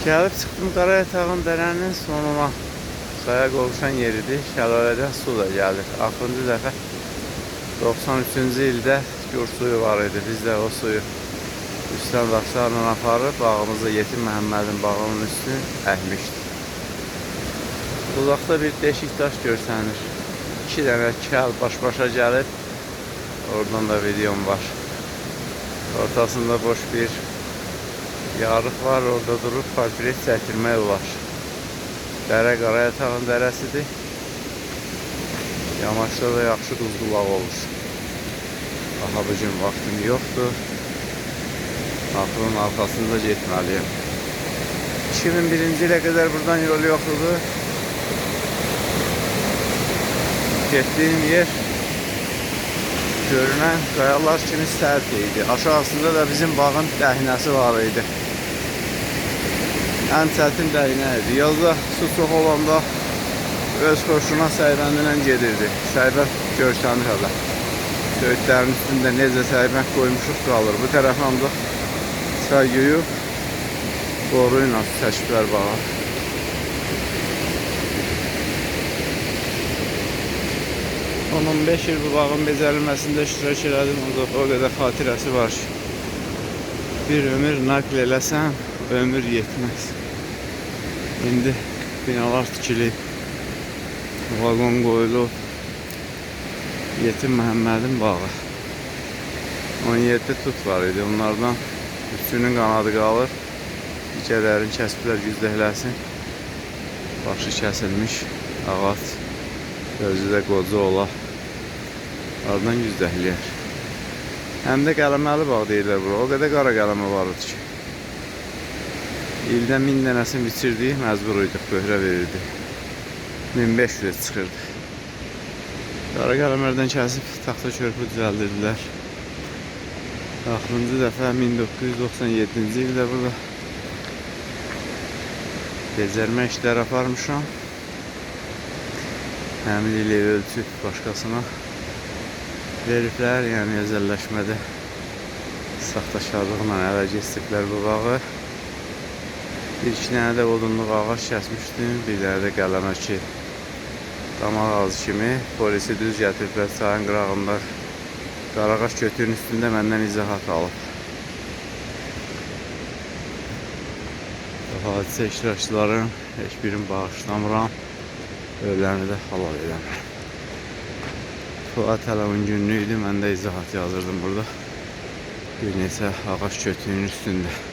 Gəlib çıxdım Qarayatağın dərənin sonuna. Çaya qovuşan yeridir. Şəlalədən su da gəlir. Axırıncı dəfə 93-cü ildə Gur suyu var idi. Biz də o suyu üstdən daşlarla aparıb bağımızda Yetim Məhəmmədin bağının üstünü əkmişdik. Uzaqda bir deşik daş görsənir. 2 dənə kəl baş-başa gəlib. Oradan da videom var. Ortasında boş bir yarıq var. Orada durub portret çəkdirmək olar. Dərə Qarayatağın dərəsidir. Yamaçda da yaxşı quzqulaq olur. Daha bu gün vaxtım yoxdur. Axırın arxasında getməliyim. 2001-ci ilə qədər buradan yol yox idi. Getdiyim yer görünən qayalar kimi sərt idi. Aşağısında da bizim bağın dəhnəsi var idi. Ən çətin dəhnə idi. Yazda su çox olanda öz xoşuna səybəndlə gedirdi. Səybənd görsənir hələ. Söyüdlərin üstündə necə səybənd qoymuşuq qalır. Bu tərəf ancaq çay yuyub boru ilə su çəkiblər bağa. 10-15 il bu bağın becərilməsində iştirak elədim. Ancaq o qədər xatirəsi var ki, bir ömür nəql eləsəm, ömür yetməz. İndi binalar tikilib, vaqon qoyulub. Yetim Məhəmmədin bağı. 17 tut var idi. Onlardan üçünün qanadı qalır. Digərlərini kəsiblər güzdəhləsin. Başı kəsilmiş ağac. Özü də qoca ola. Oradan güzdəhləyər. Həm də qələməli bağ deyirlər bura. O qədər qara qələmə var idi ki. İldə 1000 dənəsini biçirdik, məcbur idik, böhrə verirdi. 1500 çıxırdı. Qara qələmlərdən kəsib taxta körpü düzəldirdilər. Axırıncı dəfə 1997-ci ildə burada becərmə işləri aparmışam. Həmin ili ölçüb başqasına veriblər, yəni özəlləşmədə saxtakarlıqla ələ keçiriblər bu bağı. Bir iki dənə də odunluq ağac kəsmişdim, bir dənə də qələmə ki, damaq ağzı kimi polisi düz gətiriblər çayın qırağında. Qarağac kötüyün üstündə məndən izahat alıb. Bu hadisə iştirakçıların heç birini bağışlamıram. Öləni də halal eləmirəm. Fuad hələ 10 günlük idi, mən də izahat yazırdım burada. Bir neçə ağac kötüyünün üstündə.